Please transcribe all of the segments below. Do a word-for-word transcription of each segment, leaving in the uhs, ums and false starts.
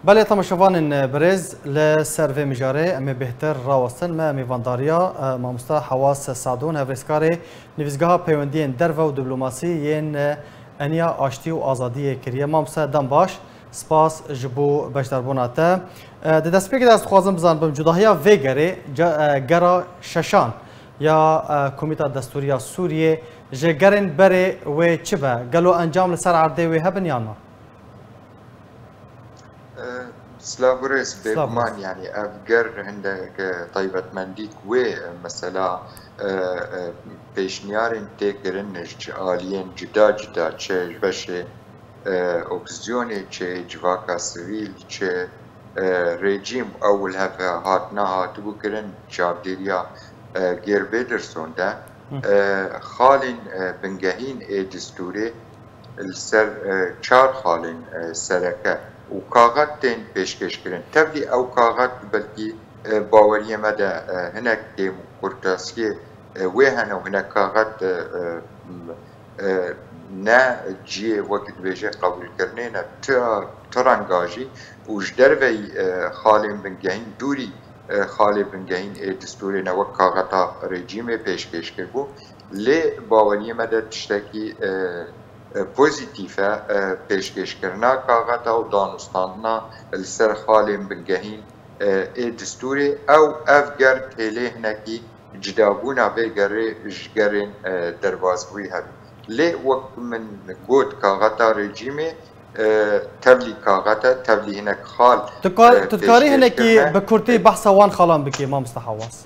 Belê, temaşevanên birêz, li ser vê mijarê em ê bêhtir rawestin. Me mêvandariya, e, mamosta Hewas Sadûn, hevrêzkarê Nivîsgeha Peywendiyên Derve û Diplomasî yên, e, Eniya Aştî û Azadiyê kiriye. Mamosta, dem baş, spas ji bo beşdarbûna te. E, di destpêkê de ez dixwazim bizanibim, cudahiya vê gerê, ca-, e, gera şeşan ya, e, Komîta Destûrî ya Sûriyê ji gerên berê wê çi be? Gelo encam li ser erdê wê hebin yan na? Silav û rêz. Silav û rêz. Bêguman, yanî ev ger hindek, e, taybetmendîk wê, e, mesela, e, e, pêşniyarên tê kirin ji aliyên cuda cuda, çi ji beşê, e, opozîsyonê, çi civaka sivîl, çi, e, rejîm, ew li hev hatine hatibû kirin, çavdêriya, e, Geir Pedersen de, Hı. e, xalên, e, bingehîn ê distûrê, li ser, e, çar xalên, e, sereke û kaxet tên pêşkêşkirin. Tevlî ew kaxet belkî, e, baweriyê me de, e, hinek kêm û kurtasiyê, e, wê hene û hinek kaxet, e, e, m-, e, ne cihê wek dibêje qebûlkirinê ne, ti, ti renga jî û ji derveyî, e, xalên bingehîn, dûrî, e, xalê bingehîn ê distûrê ne wek kaxeta rejîmê pêşkêş kiribû. Lê baweriyê me de tiştekî, e, e, pozîtîf e, e, pêşkêşkirina kaxeta û danûstandina li ser xalên bingehîn, e, ê distûrê. Ew, ev ger têlê hinekî cudabûna vê gerê ji gerên, e, derbasbûyî hebe. Lê wek min got, kaxeta rejîmê, e, tevlî kaxet e, tevlî hinek xal, Tu kar-, e, tu dikarî pêşkêş hinekî kirine. Bi kurtî E, behsa wan xalan bikî, mamosta Hewas?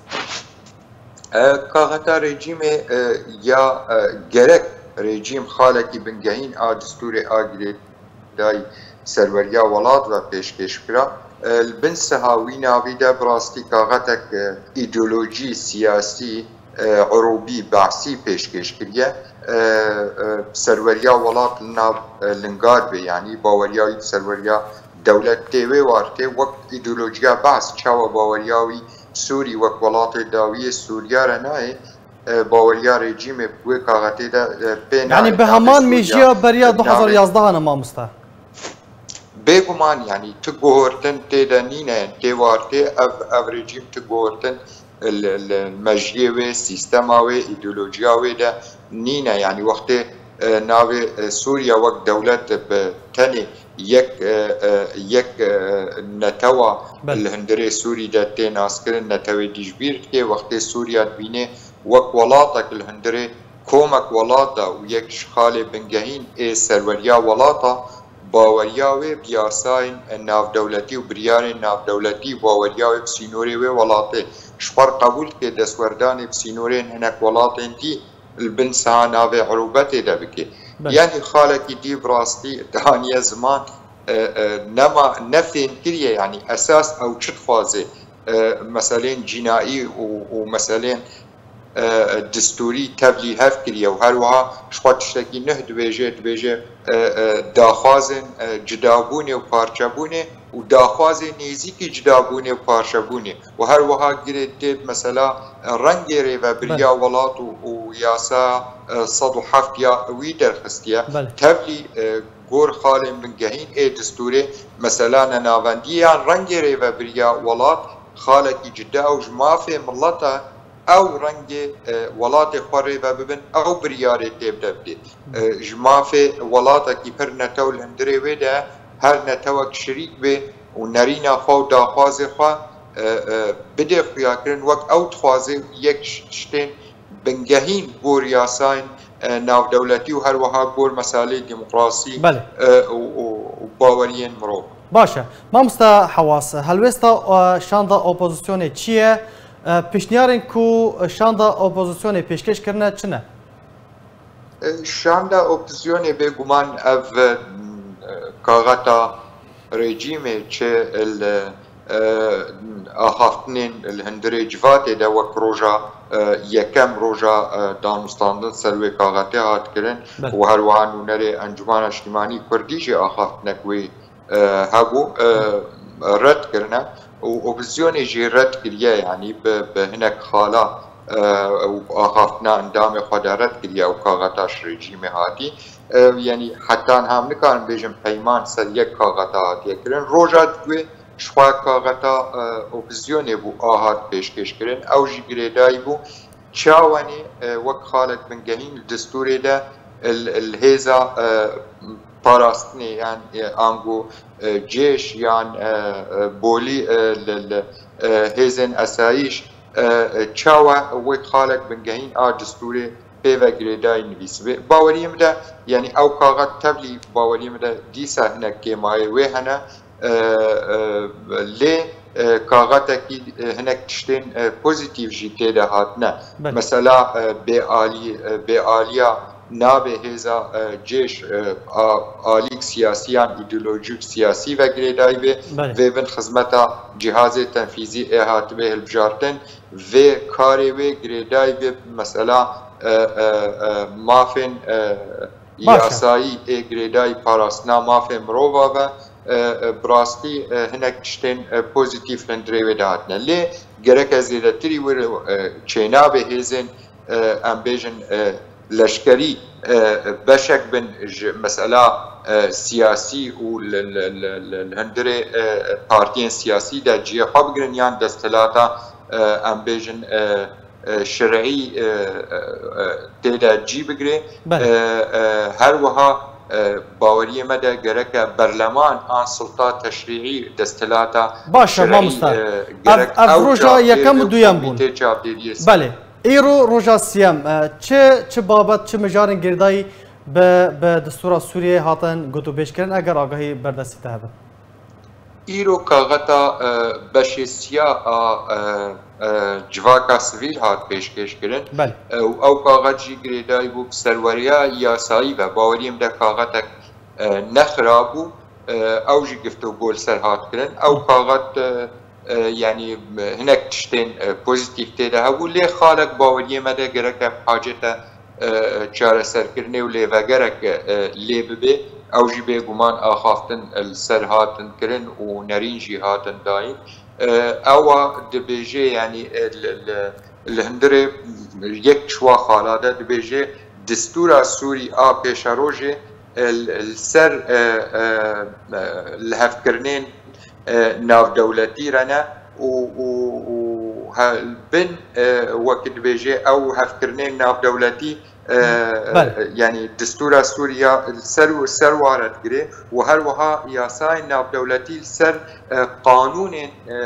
E, kaxeta rejîmê, e, ya, e, gerek rejîm xalekî bingehîn a distûrê a girêdayî serweriya welat ve pêşkêş bira. E, li bin siha wî navî de bi rastî kaxetek, e, îdeolojî, siyasî, e, urûbî, behsî pêşkêş kiriye. E, e, serweriya welat li nav, e, lingar bê, yanî baweriya wî bi serweriya dewlet tê wê wartê, wek îdeolojiya behs, çawa baweriya wî Sûrî wek welatê dawiyê Sûriya re nayê, e, baweriya rejîmê bi wê kaxetê de, e, pê Yani nayê. bi Navê heman Sûriya, mêjiya beriya e, du hezar yazdeh ne, mamosta? Bêguman, yanî tu guhortin tê de nîne, tê wartê ev, ev rejîm tu guhortin li, li mejiyê wê, sîstema wê, îdeolojiya wê de nîne. Yanî wextê, e, navê, e, Sûriye wek dewlet bi tenê yek, e, e, yek, e, netewa Belê. li hundirê Sûrî de tê naskirin, netewê dijbîr dike. Wextê Sûriye dibînê wek welatek li hundirê komek welata û yek ji xalê bingehîn ê serweriya welata, baweriya wê bi yasayên navdewletî û biryarên navdewletî, baweriya wê bi sînorê wê welatê ji xwe re qebûl dike, destwerdanê bi sînorên hinek welatên dî li bin siha navê erûbetê de bike. Belê. Yanî xalekî dî bi rastî dihaniye ziman, e, e, nema, ne fêm kiriye, yanî esas ew çi dixwaze, e, meselên cînaî û, û meselên, e, distûrî tevlî hev kiriye û her wiha ji xwe tiştekî nuh dibêje, dibêje, e, e, daxwazên, e, cudabûnê û parçebûnê û daxwazên nêzîkî cudabûnê û parçebûnê û her wiha girê tê bi mesela, e, rengê rêvebiriya Belê. welat û, û yasa, e, sed û heft ya wî derxistiye. Belê. Tevlî, e, gor xalên bingehîn ê distûrê, mesela nenavendiyan rengê rêvebiriya welat xalekî cida û ji mafê mileta ew rengê, e, welatê xwe rêve bibin, ew biryarê tê bide bidê. E, ji mafê welatekî pir netew li hundirê wê de her netewek şirîk bê û nerîna xwe û daxwazê xwe, e, e, bidê xuyakirin wek ew dixwaze yek ji tiştên bingehîn gor yasayên, e, navdewletî û her wiha gor meseleyê demokrasî, Belê. e, û, û, û baweriyên mirov. Baş e. Mamosta Hewas, helwêsta, e, şanda opozisyonê çi ye? E, pişniyarên ku şanda opozisyonê pêşkêş kirine çi ne? E, şanda opozisyonê bêguman ev, e, kaxeta rejîmê çi li, e, axaftinên li hundirê civatê de wek roja, e, yekem roja, e, danûstandin ser wê kaxetê hat kirin Belê. û her wiha nûnerê Encûmena Niştîmanî Kurdî jî axaftinek wê, e, hebû, e, red kirine û opozîsyonê jî red kiriye, yanî bi, bi hinek xala, e, û axaftina endamê xwe de red kiriye û kaxeta ji rejîmê hatî. E, yanî heta niha em nikarin bêjin peyman ser yek kaxeta hatiye kirin. Roja diguê ji xwe kaxeta, e, opozîsyonê bû a hat pêşkêş kirin. Ew jî girêdayî bû. Çawanî, e, wek xalek bingehîn li destûrê de il, il hêza, e, parastinê yan, e, ango, e, cêş yan, e, e, bolî, e, li, li, e, hêzên esayîş, e, e, çawa wek xalek bingehîn a destûrê pê ve girêdayî nivîsibe. Baweriyê min de, yanî ew kaxet tevlî baweriyê min de dîsa hinek kêmayê wê hene, e, e, lê, e, kaxetekî, e, hinek tiştên, e, pozîtîf jî tê de hatine. Belê. Mesela, e, bêalî-, e, bêaliya navê hêza, e, cêş, e, a-, alîk siyasî yan îdeolojîk siyasî ve girêdayî bê. Belê. Vê bin xizmeta cihazê tenfîzî ê hatibê hilbijartin, vê karê wê girêdayî bê mesela, e, e, e, mafên, e, Baş e. yasayî ê girêdayî parastina mafê mirova ve, e, e, bi rastî, e, hinek tiştên, e, pozîtîf li hundirê wê de hatine. Lê gereke zêdetirî wir, e, çênabê hêzên, e, em bêjin, e, leşkerî, e, beşek bin ji mesela, e, siyasî û li, li, li, li, li hundirê, e, partiyên siyasî de cihê xwe bigirin yan desthilata, e, em bêjin, e, e, şer'î, e, e, e, tê de cî bigire. Belê. E, e, her wiha, e, baweriyê me de gereke berleman an sulta teşrî'î desthilata Baş e, şer'î, mamosta. e, Ev, gerek ev ew roja çavdêr yekem û bê û duyem bûn. Komîtê çavdêriyê Belê. Îro roja siyem, e, çi, çi babet, çi mijarên girêdayî bi, bi destûra Sûriyeyê hatin gotûbêjkirin, eger agahî berdestî te hebe? Îro kaxeta, e, beşê siya a, e, e, civaka sivîl hat pêşkêş kirin. Belê. E, û ew kaxet jî girêdayî bû bi serweriya yasayî ve. Baweriyê min de kaxetek, e, ne xirab bû. E, ew jî giftûgo li ser hat kirin. Ew Hı. kaxet, e, e, yanî, e, hinek tiştên, e, pozîtîf tê de hebû. Lê xalek baweriyê me de gereke bi hacete, e, çareserkirinê û lêvegerek, e, lê bibe. Ew jî bêguman axaftin, e, li ser hatin kirin û nerîn jî hatin dayîn. E, ewa dibêje, yanî, e, li, li, li hundirê yek ji wa xala de dibêje, destûra Sûrî a pêşerojê, e, li, li ser, e, e, e, lihevkirinên, e, navdewletî re ne û, û, û he, bin, e, wek dibêje ew hevkirinên navdewletî, e, Belê. e, yanî destûra Sûriya li ser, ser wa re digire û her wiha yasayên navdewletî li ser, e, qanûnên, e,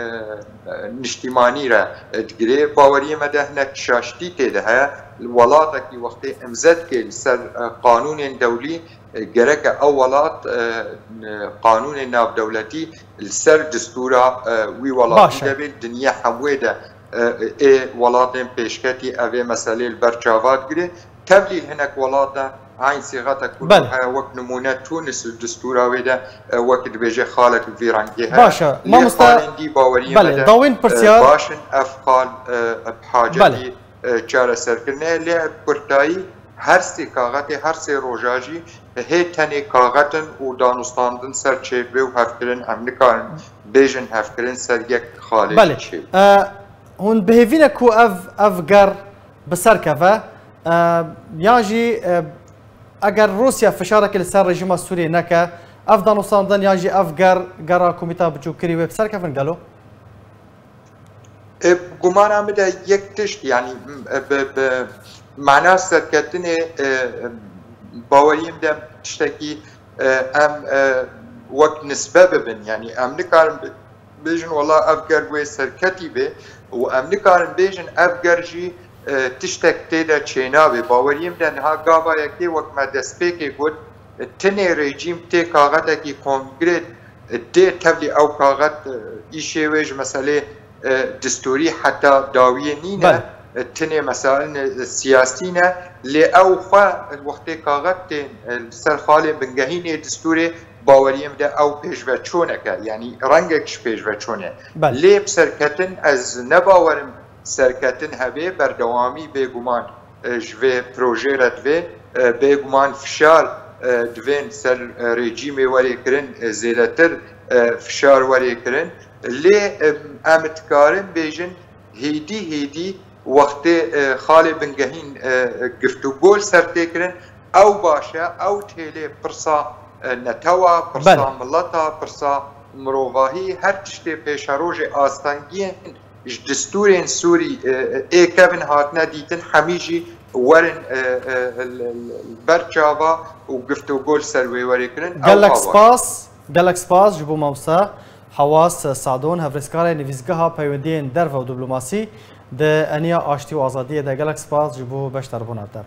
niştîmanî re, e, digire. Baweriyê me de hinek şaştî tê de heye. Welatekî wextê imze dike li ser, e, qanûnên dewlî, e, gereke ew welat, e, n-, qanûnên navdewletî li ser destûra, e, wî welatî Baş e. de bê, li dinya hemûyê de, e, ê welatên pêşketî ev ê meselê li ber çava digire. Tevlî li hinek welat de eyn sîxetek ku Belê. heye, wek nimûne Tûnis li destûra wê de, e, wek dibêje xalek li vî rengê heye. Baş e. Lê Mamosta, xalên dî baweriyê me belê, de, dawên e, pirsiyar. baş in, ev xal, e, bi hacetî, Belê. e, çareserkirinê, lê kurtayî her sê kaxetê, her sê roja jî hê tenê kaxet in û danûstandin ser çêdibe û hevkirin, em nikarin bêjin hevkirin ser yek xalê Belê. jî çêbû. E, hûn bihêvî ne ku ev, ev ger bi ser keve, e, yan jî, e, eger Rûsya fişarekê li ser rejîma Sûriyê neke, ev danûstandin yan jî ev ger, gera Komîta Biçûkkirî wê bi ser kevin gelo? E, gumana min de yek tişt, yanî, m-, e, bi, bi mana serketinê, e, baweriyê min de tiştekî, e, em, e, wek nisbe bibin, yanî em nikarin bi-, bêjin wela ev ger wê serketî bê û em nikarin bêjin ev ger jî, e, tiştek tê de çênabê. Baweriyê min de niha gava yekê wek me destpêkê got, e, tinê rejîm tê kaxetekî kongrê, e, dê tevlî ew kaxet, e, îşê wê ji meselê, e, destûrî heta dawiyê nîne, Belê. e, tinê mesailên, e, siyasî ne, lê ew xwe wextê kaxet tên, e, li ser xalê bingehînê destûrê baweriyê min de ew pêşveçûnek e, yanî rengek ji pêşveçûnê. Belê. Lê bi serketin ez ne bawerim serketin hebe, berdewamî bêguman, e, ji vê projê re divê, e, bêguman fişar, e, divên ser, e, rejîmê werê kirin, e, zêdetir, e, fişar werê kirin. Lê, e, em dikarin bêjin hêdî hêdî wextê e, xalê bingehîn e, giftûgo li ser tê kirin, ew baş e, ew têlê pirsa e, netewa, pirsa Belê. mileta, pirsa mirovahî, her tiştê pêşerojê astengiyên ji distûrên Sûrî e, ê kevin hatine dîtin, hemî jî werin e, e, li- li- ber çava û giftûgo li ser wê werê kirin. Ew Gelek baş. spas, gelek spas ji bo mamoste Hawas Sadon, hevrêskarê nivîsgeha peywendiyên derve û diplomasî di Eniya Aştî û Azadiyê de. Gelek spas ji bo beşdarbûna te.